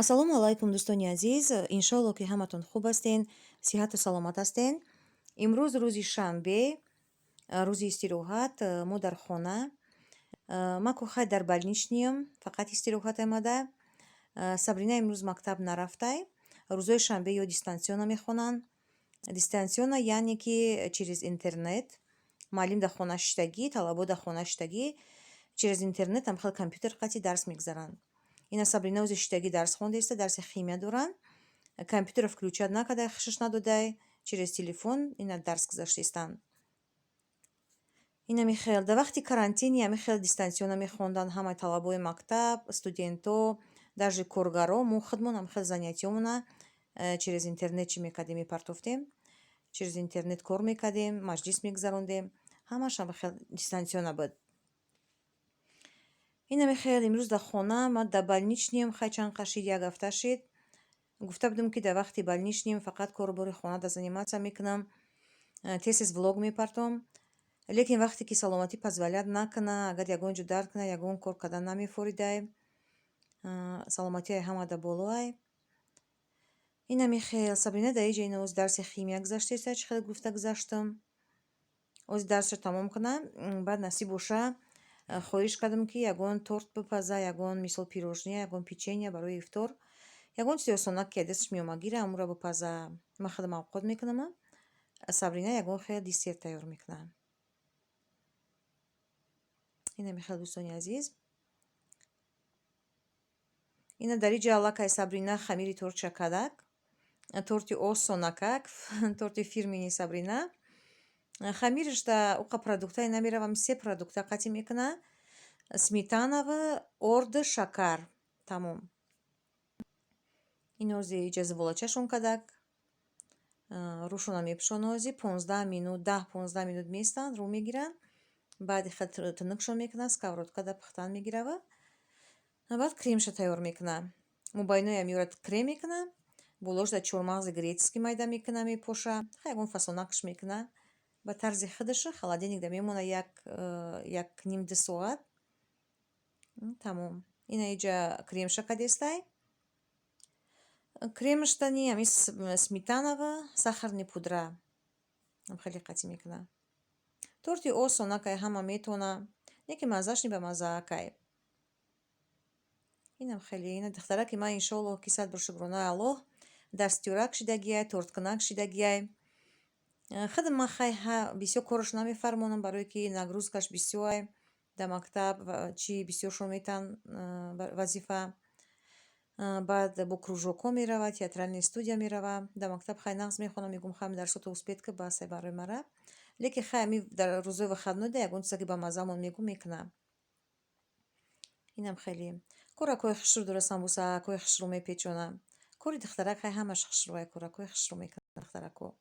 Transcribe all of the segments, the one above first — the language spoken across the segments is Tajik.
Ассалому алайкум, дӯстони азиз. Иншоалло, ки ҳаматон хуб ҳастен, сиҳату саломат ҳастен. Имрӯз рӯзи шанбе, рӯзи истироҳат, мо дар хона. Ман ку хай дар больничный ям, фақат истироҳат омада. Сабрина имрӯз мактаб нарафтай. Рӯзҳои шанбе ё дистанционно мехонанд. Дистанционно, яъне ки через интернет. Муаллим дар хона шиштагӣ, талабо дар хона шиштагӣ, через интернет ҳам хел компютер қати дарс мегузаранд. Ина Сабрина ози шиштагӣ дарс хондааста, дарси химия доранд. Компютерро включать накарда, хушаш надодай, через телефон ина дарс гузаштаистанд. Инами хел. Дар вақти карантин ами хел дистанционно мехонданд ҳамаи талабои мактаб, студентҳо, даже коргаро. Мо худмон ҳам хел занятия мона через интернет чӣ мекардем, мепартофтем. Через интернет кор мекардем, маҷлис мегузарондем. Ҳамааш ҳам хел дистанционно буд. Инами хел, имрӯз дар хона, ман дар больничный ям, хай чанд қашид, як ҳафта шид. Гуфта будам, ки дар вақти больничный ям фақат кору бори хона да заниматься мекунам, тез-тез влог мепартом. Лекин вақте ки саломатӣ позволять накуна, агар ягон ҷо дард куна, ягон кор кардан намефоридай. Саломатии ҳама дар болоай. Инами хел, Сабрина дар иҷа ина оз дарси химия гузаштааста, чӣ хел гуфта гузаштам. Ози дарсро тамом кунам, баъд насиб боша, хоҳиш кардам, ки ягон торт бипаза, ягон мисол пирожные, ягон печенье барои ифтор. Ягон чизи осонак, ки дасташ меомад, гира, ҳамонро бипаза. Ман худам авқот мекунама, Сабрина ягон хел десерт тайёр мекунад. Инами хел, дӯстони азиз. Ина дар иҷа аллакай Сабрина хамири тортша кардак. Торти осонакак, торти фирменный Сабрина. Хамираш да уқа продуктае намеравам, се продукта қатӣ мекуна: сметанава, орду, шакар. Тамом. Инози иҷа зуволачашон кардак, рӯшона мепӯшонози, 15 минут, 10-15 минут меистанд, рӯ мегиранд. Баъди тунукшон мекунанд, сковородка да пухтан мегирава. Баъд кремша тайёр мекунад. Мубайиноя меорад, крем мекуна, болошда чормағзи греческий майда мекуна, мепоша, ха ягон фасонакш мекуна ба тарзи худаша, холодильник да мемона як ним, 2 соат. Тамом. Ина иҷа кремша кадестай. Кремаштани ами сметанава, сахарный пудра хеле қатӣ мекуна. Торти осонакай, ҳама метавона, не ки маззаш ни ба маззаакай. Инам хеле. Ина духтараки ман, иншоаллоҳ, ки сад бор шукронаи Аллоҳ, дастёрак шидагиай, торткунак шидагиай. Худи ман хай бисёр кораш намефармонам, барое ки нагрузка ш бисёрай дар мактаб, чӣ бисёршон метаҳанд вазифа. Баъд бо кружок ҳо мерава, театральная студия мерава. Дар мактаб хай нағз мехонам, мегӯям, хай дарсото успеть ки, басай барои мара. Лекин хай ами дар рӯзои выходной да ягон чизе ки ба маззаамон мегӯ, мекунам. Инам хеле. Коракҳои хушрӯ дора, самбусакҳои хушрӯ мепечонам. Кори духтарак хай ҳамаш хушрӯай, коракҳои хушрӯ мекунанд духтаракҳо.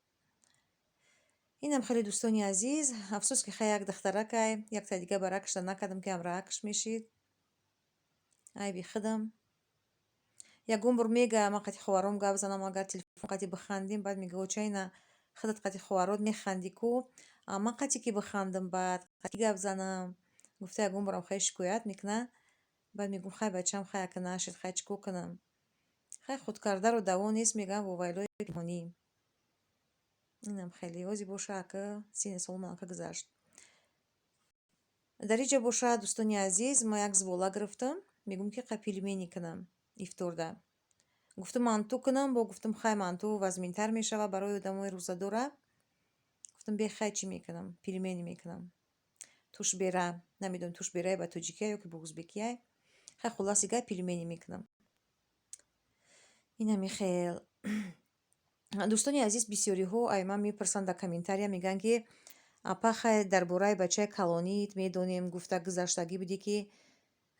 Инам хеле, дӯстони азиз. Афсӯс, ки хай як духтаракай, якта дига баракашда накардам, ки ҳамроҳакаш мешид. Айби худам. Ягон бор мега, ман қати хоҳаром гап занам, агар телефон қати бихандем, баъд мега: «Оча, ина худат қати хоҳарот механдӣ ку, а ман қати ки бихандам, баъд қати гап занам?» Гуфта, ягон борам хеле шикоят мекунад. Баъд мегӯм: «Хай, бачам, хай ака нашид, хай чӣ кор кунам?» Хай, худкардаро даво нест, мегӯям, вовайлои пинҳонӣ. Инам хеле. Ози боша, ака синни солам ака гузашт. Дар иҷа боша, дӯстони азиз, ман як звола гирифтам, мегӯм, ки қа пельмени кунам ифторда. Гуфтам, манту кунам, бо гуфтам, хай, манту вазминтар мешавад барои одамои рӯзадора. Гуфтам, бе, хай, чӣ мекунам, пельмени мекунам. Тушбера, намедонам, тушберае ба тоҷикия ё ки ба узбекия. Хай, хулоси гап, пельмени мекунам. Инами хел. Дӯстони азиз, бисёриҳо ай ман мепурсанд дар комментария, мегӯянд, ки апа, хай, дар бораи бачаи калонит медонем, гуфта гузаштагӣ будӣ, ки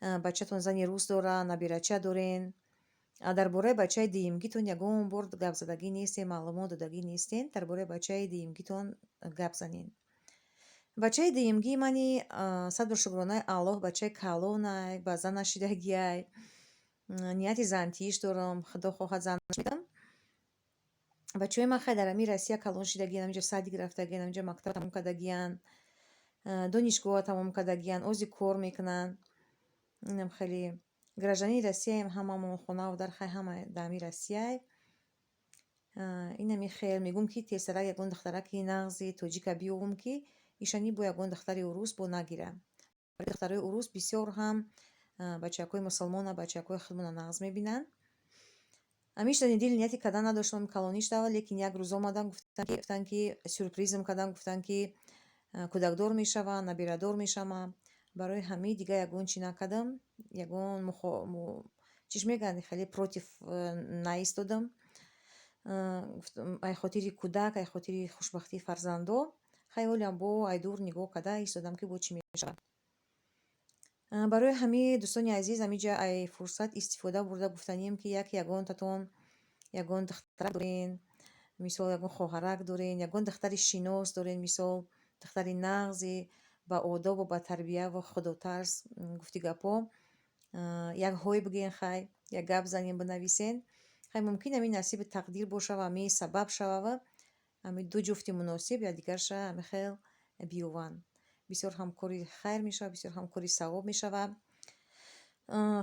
бачатон зани рус дора, набирача дорен. Дар бораи бачаи дуюмгитон ягон бор гапзадагӣ нестен, маълумот додагӣ нестен. Дар бораи бачаи дуюмгитон гап занен. Бачаи дуюмгии мани, сад бор шукронаи Аллоҳ, бачаи калонай, ба зан нашидагиай. Нияти зантииш дорам, Худо хоҳад, зан медам. Бачаҳои ман хай дар ҳамин Россия калон шидагиян, ҳаминҷо садик рафтагиян, ҳаминҷо мактаб тамом кардагиян, донишгоҳ тамом кардагиян, ози кор мекунанд. Инам хеле. Гражданини Россияем ҳамамон, хонаву дар хай ҳама даами Россияй. Инами хел мегӯм, ки тезтарак ягон духтараки нағзи тоҷика биёвум, ки ишани бо ягон духтари урус бо нагира. Духтарои урус бисёр ҳам бачакҳои мусулмона, бачакҳои худмона нағз мебинанд. Ҳамишта дил нияти кардан надоштам, калонӣ шудава, лекин як рӯз омадан, гуфтанд, ки сюрпризм карданд, гуфтанд, ки кӯдакдор мешавам, набирадор мешавам. Барои ҳамин дига ягон чӣ накардам, ягон чиш мегӯянд, хеле против наистодам. Ай хотири кӯдак, ай хотири хушбахтии фарзандо, хай ҳолиам бо ай дур нигоҳ карда истодам, ки бо чӣ мешавад. Барои ҳамин, дӯстони азиз, ҳамиҷа ай фурсат истифода бурда гуфтанием, ки як ягонтатон ягон духтарак дорен, мисол, ягон хоҳарак дорен, ягон духтари шинос дорен, мисол, духтари нағзи ба одобу ба тарбияву худотарс, гуфти гапҳо, як ҳой бигӯен, хай як гап занем, бинависен. Хай, мумкин ҳамин насиби тақдир боша ва ҳамин сабаб шавава, ҳамин ду ҷуфти муносиб якдигарша ҳамин хел биёванд. Бисёр ҳам кори хайр мешавад, бисёр ҳам кори савоб мешавад.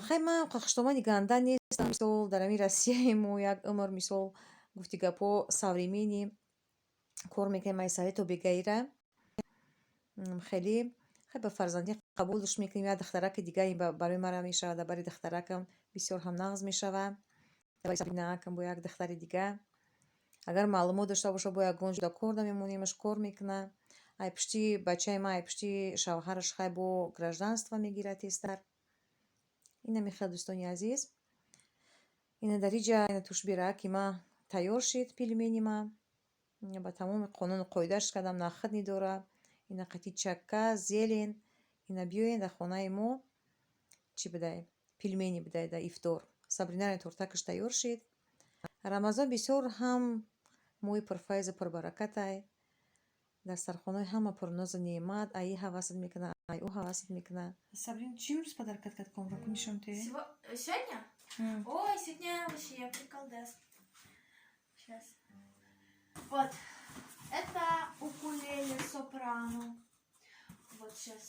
Хай, ман хуштомани ганда нестам. Мисол, дар ҳамин Россияи мо як умр, мисол, гуфти гапҳо, современный кор мекунем, ай сари то бегаира хеле хай ба фарзандӣ қабулш мекунем. Як духтараки дига барои мара мешавад, дар бари духтаракам бисёр ҳам нағз мешавад. Бо як духтари дига, агар маълумот дошта боша, бо ягон ҷода кор намемонемаш, кор мекунад. Ай пушти бачаи ман, ай пушти шавҳараш хай бо гражданство мегирад тезтар. Инами хел, дӯстони азиз. Ина дар иҷа ина тушбираки ма тайёр шид, пельмени ма ба тамоми қонуну қоидааш кардам, нахд дора. Ина қати чакка, зелень. Ина биёен дар хонаи мо чӣ бидай, пельмени бидай дар ифтор. Сабринари тортакаш тайёр шид. Рамазон бисёр ҳам моҳи пурфайзу пурбаракатай. Дастархонаи ҳама пурнозу неъмат, аи ҳавасат мекунад, ай ӯ ҳавасат мекунад. Сабрин, чӣ имрӯз подаркат кард, Комрон? Нишон те. Сегодня? Ой, сегодня вообще приколдес. Сейчас. Вот. Это укулеле сопрано. Вот сейчас.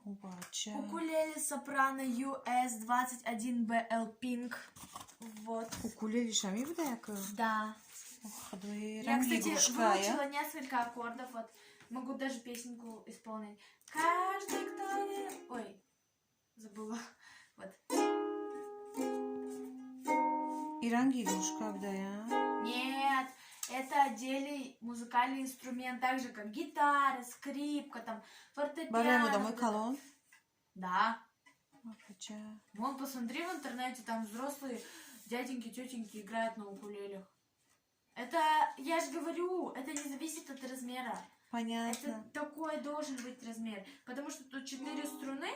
Бача. Укулеле сопрано US 21BL Pink. Вот. Укулеле шами буда як? Да. Худои. Я, кстати, выучила несколько аккордов. Вот. Могу даже песенку исполнить. Каждый, кто не. Ой, забыла. Вот. И ранги игрушка буда? Нет, это отдельный музыкальный инструмент, так же как гитара, скрипка, там, фортепиано. Барои одамои Вот это. Калон? Да. Бача. Вон, посмотри в интернете, там взрослые дяденьки, тетеньки играют на укулелях. Это, я же говорю, это не зависит от размера. Понятно. Это такой должен быть размер. Потому что тут четыре струны,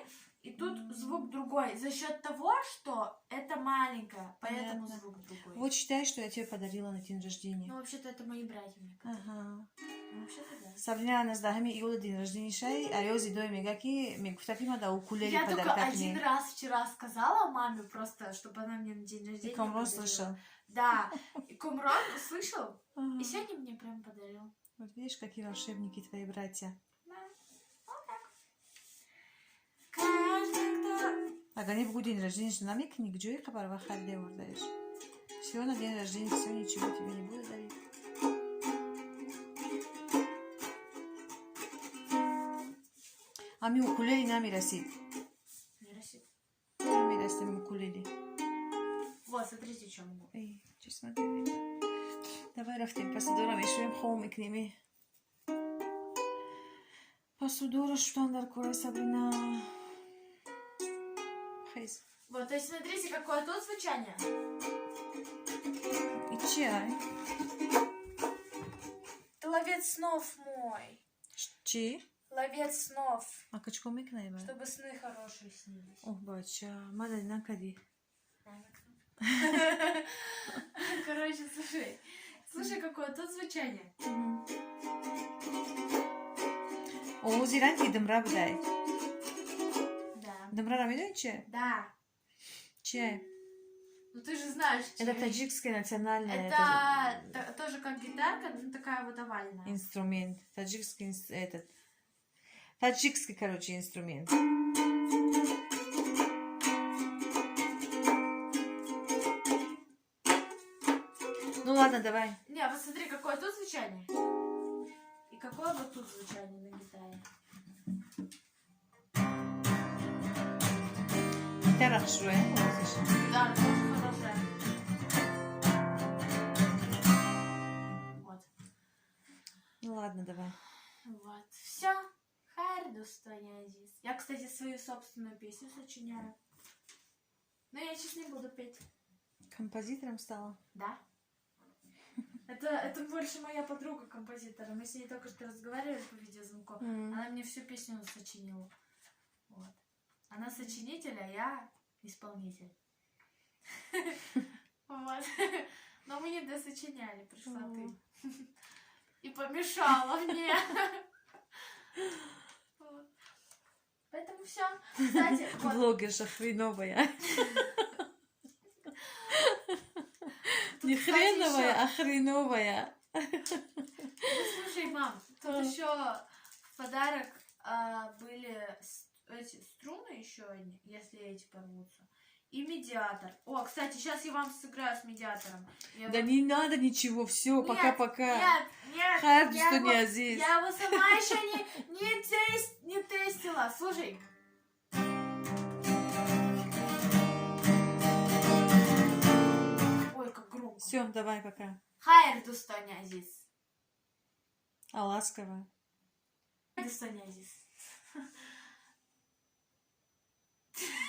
и тут звук другой. За счет того, что это маленькое, поэтому Понятно. Звук другой. Вот считай, что я тебе подарила на день рождения. Ну, вообще-то это мои братья мне подарили. Ну, вообще-то да. Сабрина 19 июля день рождения шай, аёзи дой мега, ки мегуфта, ки ма да укулеле Я только подарка один кунем. Раз вчера сказала маме просто, чтобы она мне на день И рождения Комрон подарила. Слышал. Да, и Комрон услышал, и сегодня мне прям подарил. Вот видишь, какие волшебники твои братья. Да, вот так. Каждый, кто. Агар не бугу день рождения, что намекни, ҷои хабар ва хариде бурдаеш. Все на день рождения, все, ничего тебе не буду дарить. Ами укулеле намерасид. Не растет. Намерасид ами укулеле. Вот, смотрите, что могу. Эй, чӣ смотри. Давай рафтем, посудора мешӯем, хом мекунем. Посудора шудан дар кораи, Сабрина. Хез. Вот, то есть смотрите, какое тут звучание. И чи ай? Это ловец снов мой. Чӣ? Ловец снов. А чикор мекунай ба? Чтобы сны хорошие снились. Оҳ, бача, мадади накардӣ. Короче, слушай. Слушай, какое тут звучание. Овози ранги думра будай. Да. Думрара медони чи? Да. Чи ай? Ну ты же знаешь, Это чей. Таджикская национальная Это тоже как гитарка, но такая вот овальная. Инструмент. Таджикский этот. Таджикский, короче, инструмент. Ну ладно, давай. Не, вот смотри, какое тут звучание. И какое вот тут звучание на гитаре. Гитара хушрӯя овозаш. Да, она тоже хорошая. Вот. Ну ладно, давай. Вот. Все. Хайр, дӯстони азиз. Я, кстати, свою собственную песню сочиняю. Но я сейчас не буду петь. Композитором стала? Да. Это больше моя подруга композитора. Мы с ней только что разговаривали по видеозвонку. Она мне всю песню сочинила. Вот. Она сочинитель, а я исполнитель. Вот. Но мы не досочиняли, пришла ты. И помешала мне. Вот. Поэтому все. Кстати, вот, Блогерша хреновая. Тут, Не кстати, хреновая, ещё- а хреновая. Ну, слушай, мам, тут еще в подарок были эти струны еще одни, если эти порвутся. И медиатор. О, кстати, сейчас я вам сыграю с медиатором. Я Да его- не надо ничего, все, Нет, пока-пока. нет, нет, Хайр, я что его- не азиз. Я его сама еще не тестила. Слушай. Ой, как громко. Все, давай, пока. Хайр, дӯстони азиз. А ласково. Дӯстони азиз.